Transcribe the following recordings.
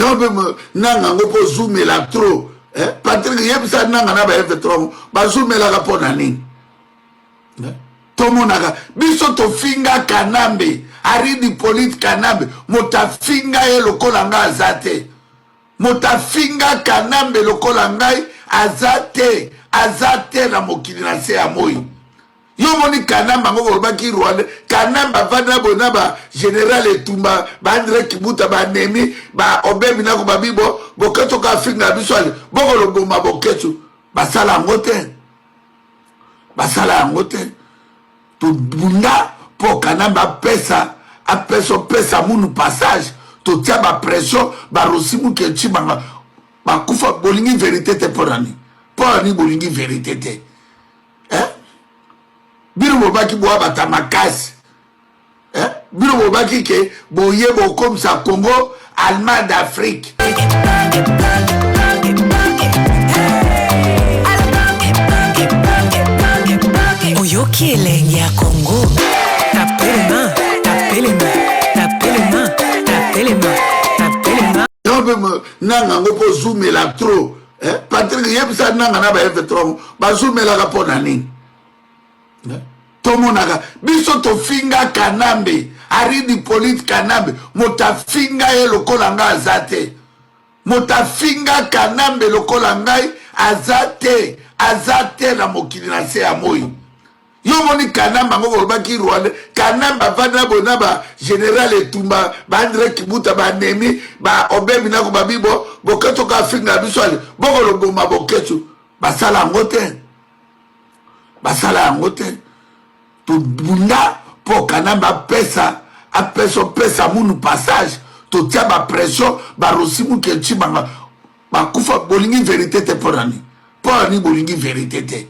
Yango mpe nanga yango mpo ozumela trop. Eh? Patrick yebisa nanga na ba M23 bazumelaka mpo na nini? Eh? Tomonaka biso tofinga Kanambe, Aridi Polite Kanambe, moto afinga ye lokola ngai aza te. Moto afinga Kanambe lokola ngai aza te, aza te na mokili na se ya moi. Yo omoni Kanambe yango bolobaki Rwanda, Kanambe avandi na boye na ba general Etumba, ba Andre Kibuta, ba Nemi, ba Obe Minaku, ba Bibo, Boketshu ka afinga biso ale, bokoloboma Boketshu. Basala yango te. Basala yango te. Tobunda mpo Kanambe apesa apesa opesa munu passage, totia ba pression, ba Rossy Mukendi banga bakufa. Bolingi verite te mpo na nini? Mpo na nini bolingi verite te? Eh? Bino bobaki boabata makasi. Eh? Bino bobaki ke boye bokomisa Congo Allemagne d'Afrique. Oyoki elengi ya Congo. Tapelema, tapelema, tapelema, tapelema, tapelema. Yango mpe nanga yango mpo ozumela trop. Eh? Patrick yebisa nanga na ba M23 bazumelaka mpo na nini? Eh? Tomonaka biso tofinga Kanambe, Aridi Polite Kanambe, moto afinga ye lokola ngai aza te. Moto afinga Kanambe lokola ngai aza te, aza te na mokili na se ya moi. Yo omoni Kanambe yango bolobaki Rwanda, Kanambe avandi na boye na ba general Etumba, ba Andre Kibuta, ba Nemi, ba Obe Minaku, ba Bibo, Boketshu ka afinga biso ale, bokoloboma Boketshu. Basala yango te. Basala yango te. Tobunda mpo Kanambe apesa apesa opesa munu passage, totia ba pression, ba Rossy Mukendi banga bakufa. Bolingi verite te mpo na nini? Mpo na nini bolingi verite te?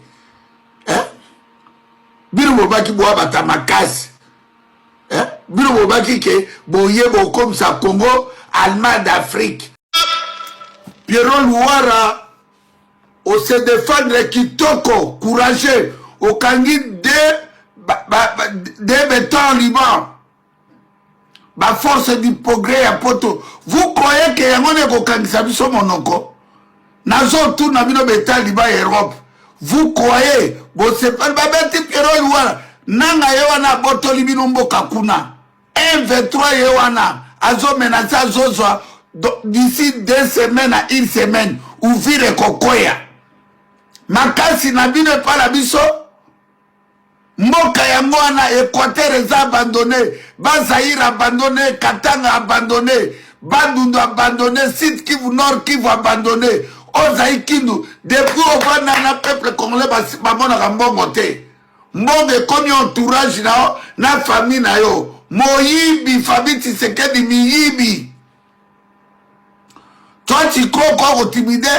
Eh? Bino bobaki boabata makasi. Eh? Bino bobaki ke boye bokomisa Congo Allemagne d'Afrique. Pierrot Luwara ose défendre kitoko, courageux, okangi deux béton Liban. Ba force du progrès ya poto. Vous croyez que yango nde ekokangisa biso monoko? Nazotuna bino betali ba Europe. Vous croyez bosepeli babeti Pierrot Luwara nanga ye wana abotoli bino mboka kuna M23 ye wana azo menace azozwa d'ici 2 semaines à une semaine Uvira ekokwea makasi na bino epa na biso. Mboka yango wana Equateur eza abandonne, ba Zaïre abandonne, Katanga abandonne, Bandundu abandonne, Sud Kivu, Nord Kivu abandonne, Ozai Kindu depuis ovanda na peuple congolais bamonaka mbongo te. Mbongo ekomi entourage na yo na famille na yo. Moyibi Fabi Tshisekedi miyibi. Toi tu crois quoi kotimide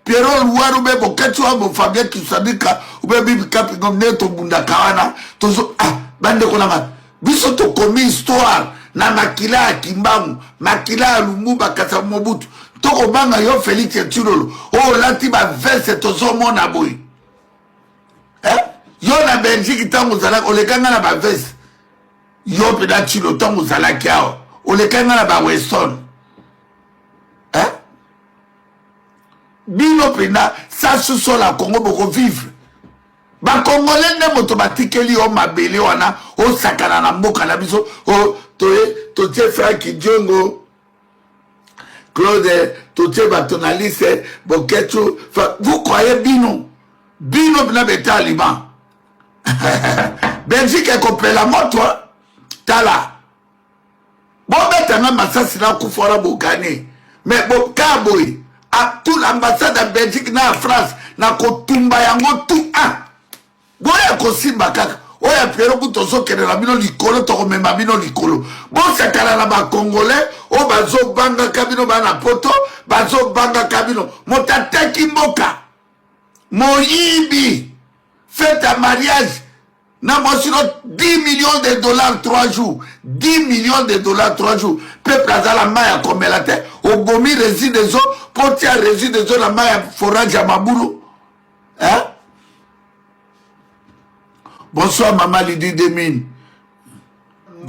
Pierrot Luwaru be Boketshu wa bo Fabien Kisadika ou be Bibi Kapingo nde tobundaka wana tozo ah bandeko na ngai biso tokomi histoire na makila ya Kimbangu makila ya Lumumba Kasa Mobutu tokobanga yo Felix Tshilolo oyo olati ba veste tozomona boye eh? Yo na Belgique ntango ozalaki olekanga na ba veste yo mpe na Tshilo ntango ozalaki awa olekanga na ba Weston eh? Bino mpenza sasusola Congo bokovivre bakongole nde moto batikeli yo mabele wana osakana na mboka na biso. Toye totie Frank Diongo Claude totie bato na liste Boketshu. Vous croyez bino bino bina beta Liban Belgique ekopela moto tala bobetanga masasi na kufa wana bogane mais boka boye tout l'ambassade ya Belgique na ya France na kotumba yango tout ah boya kosimba kaka oyo ya Pierrot kutu tozokende na bino likolo tokomema bino likolo bosakana na bakongolais oyo bazobangaka bino bana poto bazobangaka bino moto ateki mboka moyibi fête ya mariage na mwasi no 10 millions de dollars 3 jours 10 millions de dollars 3 jours peuple azala mai ya komela te obomi régie des eaux mpo tia régie des eaux na mai ya forage ya mabulu hein? Bonsoir mama Lydie Demine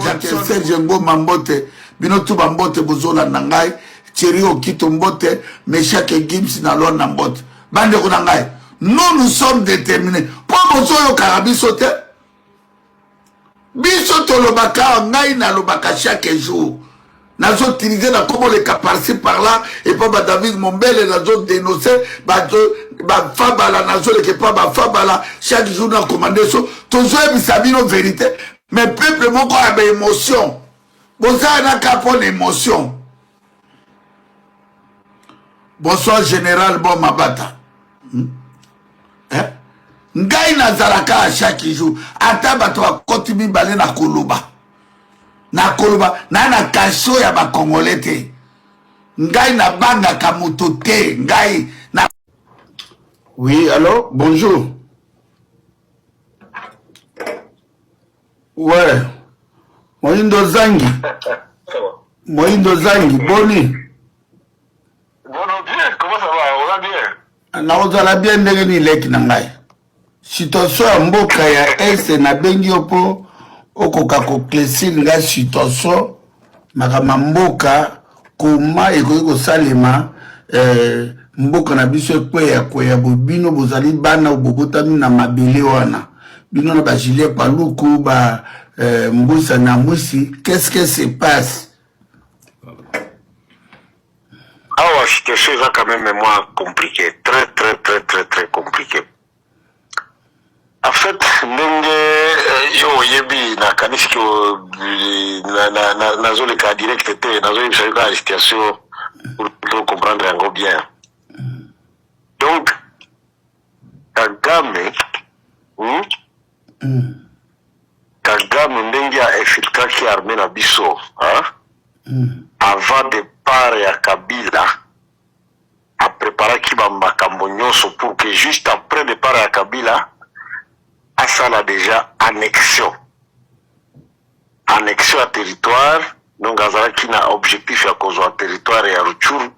Jacques Serge Ngoma mbote bino tu ba mbote bozolanda ngai. Thierry Okito mbote, Meshake Gims na Londres mbote. Bandeko na ngai, nous nous sommes déterminés. Po bozoyokaka biso te. Biso tolobaka, ngai nalobaka chaque jour. Nazo utiliser na kombo leka par-ci par-là epa ba David Mombele nazo dénoncer ba ba Fabala nazo leka epa ba Fabala chaque jour na commander so tozoyebisa bino vérité mais peuple moko ya ba émotion boza na ka pona émotion. Bonsoir général Bon Mabata. Hmm? Eh? Ngai nazalaka à chaque jour ata bato bakoti mibale na koloba nakoloba na na kasho ya bakongole te ngai nabangaka moto te ngai na oui allo bonjour ouais moyindo zangi moyindo zangi boni Bono bien, comment ça va? Oza bien? Nakozala bien ndenge nini leki na ngai. Situation ya mboka ya est nabengi yo mpo okoka ko clesir ngai situation makambo ya mboka koma ekoki kosalema eh, mboka na biso ekweya kweya bo bino bozali bana bobotami na mabele wana bino na ba Julien Paluku ba eh, Mbusa Nyamwisi qu'est-ce que se passe Awa situation eza quand même mwa compliqué, très très très très très compliqué. En fait, ndenge eh, yo oyebi nakanisi ke nazoleka direct te, nazoyebisa yo kaka situation pour to comprendre yango bien. Donc Kagame, hmm? Kagame ndenge a infiltraki armée na biso hein? Avant départ ya Kabila a preparaki ba makambo nyonso pour que juste après départ ya Kabila asala déjà annexion annexion ya territoire donc azalaki na objectif ya kozwa territoire ya Rutshuru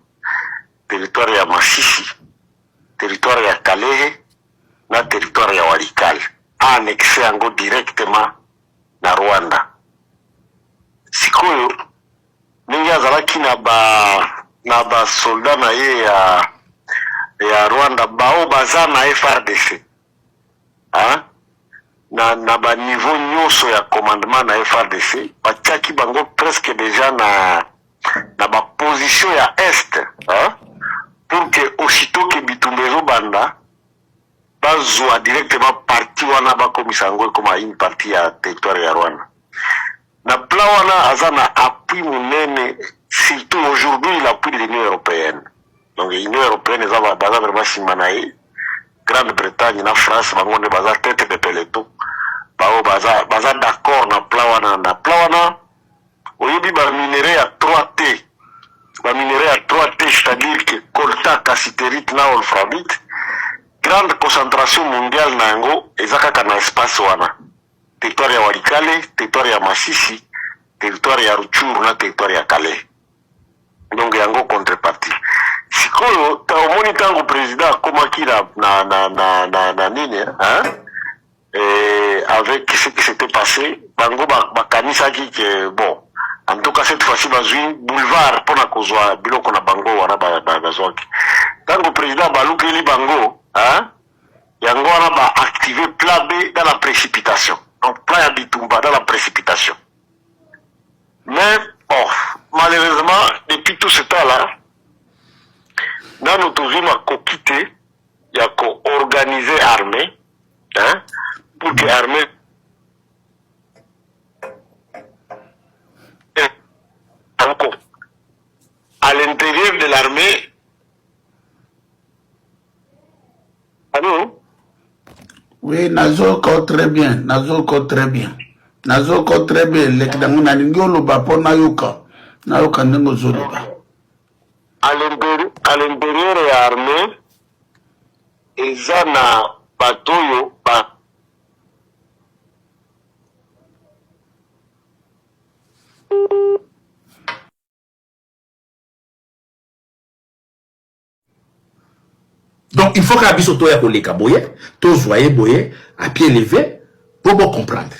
territoire ya Masisi territoire ya Kalehe na territoire ya Walikale a annexe yango directement na Rwanda sikoyo ndenge azalaki na ba na ba soldat na ye ya ya Rwanda bao baza na FRDC hein? na, na ba niveau nyonso ya commandement na FRDC batiaki bango presque déjà na na ba position ya est hein? pour que aussitôt que bitumba ezobanda bazwa directement partie wana bakomisa yango ekoma une partie ya territoire ya Rwanda. Na plan wana aza na appui monene surtout aujourd'hui l'appui de l'Union européenne. Donc Union européenne eza baza vraiment sima na ye. Grande-Bretagne na France bango nde baza tête de peloton. Bao baza baza d'accord na plan wana na plan wana oyebi ba minerais ya 3T ba minerais ya 3T c'est-à-dire que coltan, cassiterite na wolframite grande concentration mondiale na yango eza kaka na espace wana territoire ya Walikale, territoire ya Masisi, territoire ya Rutshuru na territoire ya Kalehe. Donc yango contrepartie. Sikoyo ta omoni ntango président akomaki na, na, na, na, na, na nini hein? Et avec ce qui s'était passé bango bakanisaki ke bon en tout cas cette fois-ci bazwi boulevard mpona kozwa biloko na bango wana bazwaki ntango président balukeli bango hein? Yango wana ba activer plan B dans la précipitation. Donc plan ya bitumba dans la précipitation. Mais bon, malheureusement, depuis tout ce temps-là, nano tozwi makoki te ya ko-organiser armée hein, pour que armée encore à l'intérieur de l'armée Allô? Oui, nazoyoka très bien, nazoyoka très bien. Nazoyoka très bien, leki nango nalingi oloba mpo nayoka. Nayoka ndenge ozoloba. À l'intérieur ya armée eza na bato oyo ba Donc il faut kaka biso toya koleka boye, tozwa ye boye à pied levé po bo comprendre.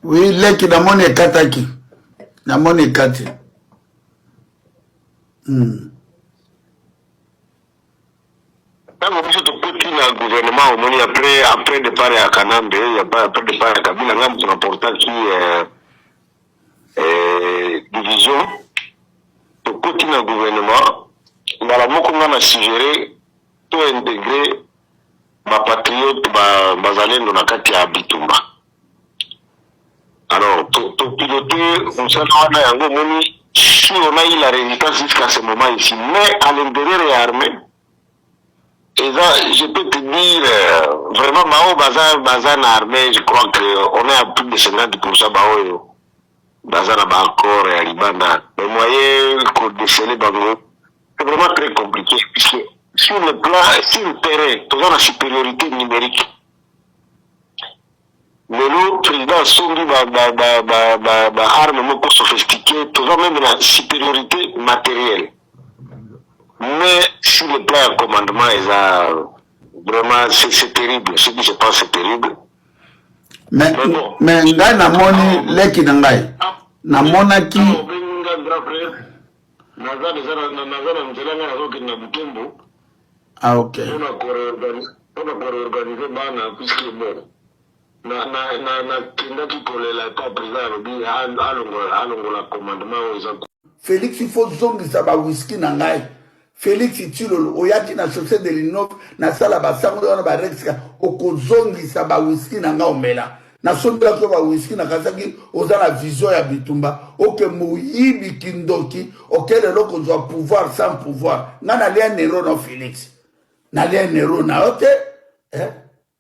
Oui, leki namoni ekataki. Namoni kati. Tango biso tokoti na gouvernement omoni après après départ ya Kanambe ya après départ ya Kabila nga moto na portaki euh, euh, division tokoti na gouvernement mbala moko nga na suggere to integrer ba patriotes ba bazalendo na kati ya bitumba. Alors, to, to piloter mosala wana yango omoni si on a eu la résistance jusqu'à ce moment ici, mais à l'intérieur ya armée, eza, je peux te dire, euh, vraiment, bao baza, baza na armée, je crois que on est à plus de 50% baoyo, baza na ba accord ya libanda, mais moyen ko déceler bango, c'est vraiment très compliqué, puisque sur le plan, sur le terrain, toza na supériorité numérique. Lelo president asombi ba ba ba ba ba, ba armes moko sophistiquées, toza meme na supériorité matérielle. Mais sur le plan ya commandement eza vraiment c'est terrible, ce qui se passe c'est terrible. Mais, mais, bon, mais ngai namoni leki na ngai namonaki naza deja naza na nzela ngai nazokende na Butembo. Ah, ok. Pona ko reorganiser, pona ko reorganiser bana puisque bon na na na na kendaki kolela epa president alobi alongola alongola commandement oyo eza Felix il faut zongisa ba whisky na ngai. Felix Tshilolo oyaki na chaussée de l'Inov na sala ba sango wana ba rex okozongisa ba whisky na ngai omela. Nasombelaki yo ba whisky nakasaki oza na vision ya bitumba oke moyibi kindoki oke lelo kozwa pouvoir sans pouvoir nga nalia nero no Felix nalia nero na yo te eh?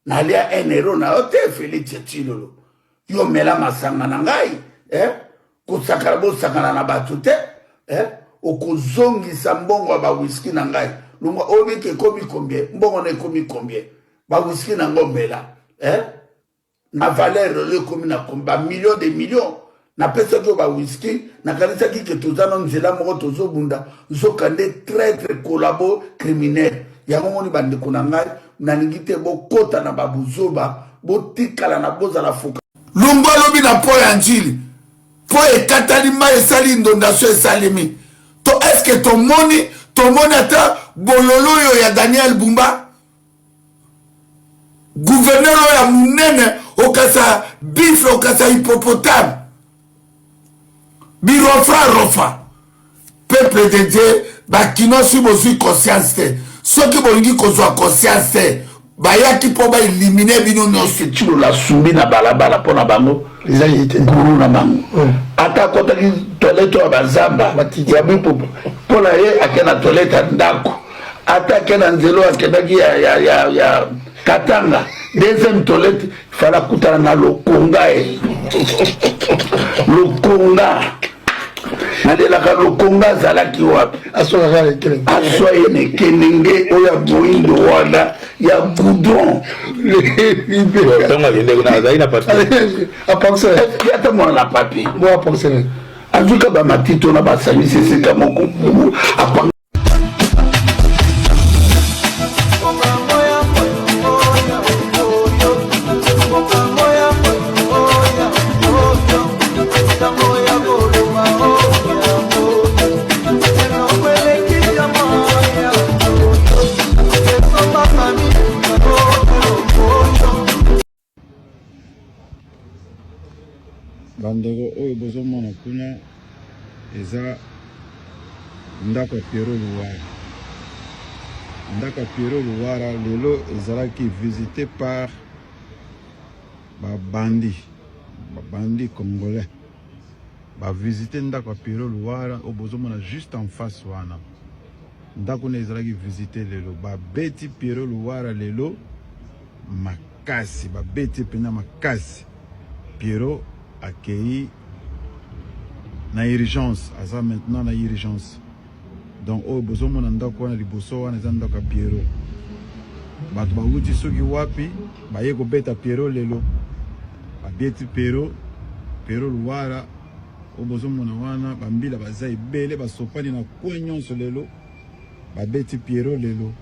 nalia un euro na yo te Felix Tshilolo yo mela masanga na ngai eh? kosakana bosakana na bato te eh? okozongisa mbongo ya bawiski na ngai longwa oyebi ke ekomi combien mbongo na ekomi combien bawiski na ngo mela eh? na valeur lelo ekomi na ba millions de millions napesaki yo ba whisky nakanisaki ke toza na nzela moko tozobunda nzoka nde traitre collabo criminel yango moni bandeko na ngai nalingi te bokota na babuzoba botikala na bozala foka lungu alobi na po ya njili po ekatani mai esali inondation esalemi to eske tomoni tomoni ata bololo oyo ya daniel bumba Gouverneur oyo ya munene okasa bifle okasa hippopotame birofra rofa peuple de Dieu bakino si bozwi conscience te soki bolingi kozwa conscience te bayaki mpo ba elimine bino nyonso Tshilolo asumbi na balabala mpo na bango guru na bango hmm. ata akotaki toilette ya bazamba ya bipupu mpo na ye ake na toilette ya ndako ata ake na nzela oyo akendaki ya, ya, ya, ya katanga deuxième toilette fala akutana na lokonga e lokonga nalelaka lokonga azalaki wapi aswa ye na ekelenge oyo ya moindo wana ya goudron ata mwana na papier azuka bamatito na basangisi esika moko Bandeko oyo bozomona kuna eza ndako ya Pierrot Luwara. Ndako ya Pierrot Luwara lelo ezalaki visite par babandi babandi congolais ba visite ndako ya Pierrot Luwara oyo bozomona juste en face wana. Ndako na ezalaki visite lelo, babeti Pierrot Luwara lelo makasi, babeti mpenza makasi. Pierrot akei na urgence, aza maintenant na urgence. Donc oyo bozomona ndako wana liboso wana eza ndako ya Pierrot. Bato bawuti soki wapi baye kobeta Pierrot lelo, babeti Pierrot, Pierrot Luwara oyo bozomona wana bambila baza ebele basopani na coin nyonso lelo babeti Pierrot lelo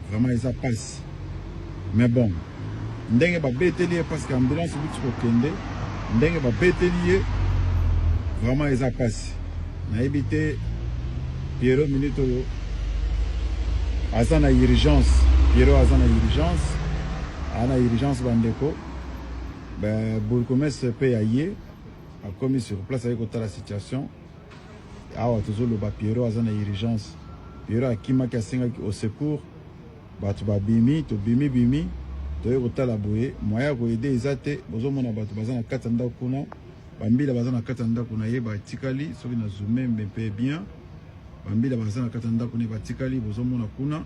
vraiment eza pasi mais bon ndenge babeteli ye parce que ambulance euti kokende ndenge babeteli ye Vraiment eza pasi. Nayebi te Pierrot minute oyo aza na urgence. Pierrot aza na urgence. Aza na urgence bandeko. Ba bourgmestre pe ya ye akomi sur place aye kotala situation. Awa tozoloba Pierrot aza na urgence. Pierrot akimaki asengaki au secours. Bato babimi, tobimi bimi, toye kotala boye, moyen ya ko aider eza te, bozomona bato baza na kati ya ndako kuna, ba mbila baza na kati ya ndako na ye batikali, soki na zoome mpe bien, ba mbila baza na kati ya ndako na ye batikali, bozomona kuna,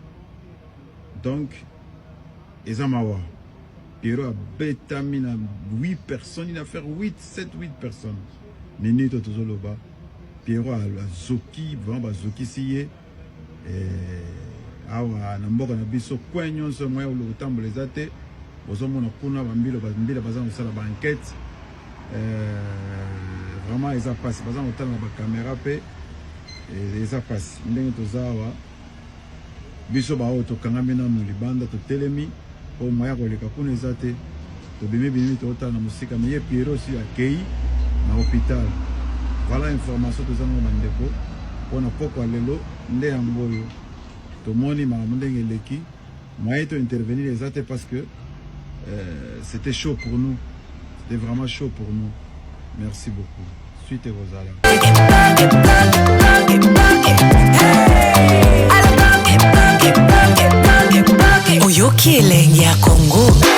donc eza mawa. Pierrot abetami na 8 personnes, il a fait 8, 7, 8 personnes. Minute tozoloba, Pierrot azoki, vraiment bazokisi ye. Eh, awa na mboka na biso coin nyonso moyen ya kotambola eza te. Bozomona kuna bambilo bambila baza kosala ba enquête eh, vraiment eza pasi, baza kotala na bakamera mpe eh, eza pasi ndenge toza awa. Biso baoyo tokangami nanu libanda totelemi mpo moyen ya koleka kuna eza te. Tobimi bimi totala na mosika, mais ye Pierrot si akei na hôpital. Voilà information toza nango bandeko mpona pokwa lelo nde yango oyo tomoni makambo ndenge eleki. Moyen to intervenir eza te parce que c'était chaud pour nous, c'était vraiment chaud pour nous. Merci beaucoup. Suite ekozala. Oyoki elengi ya Congo.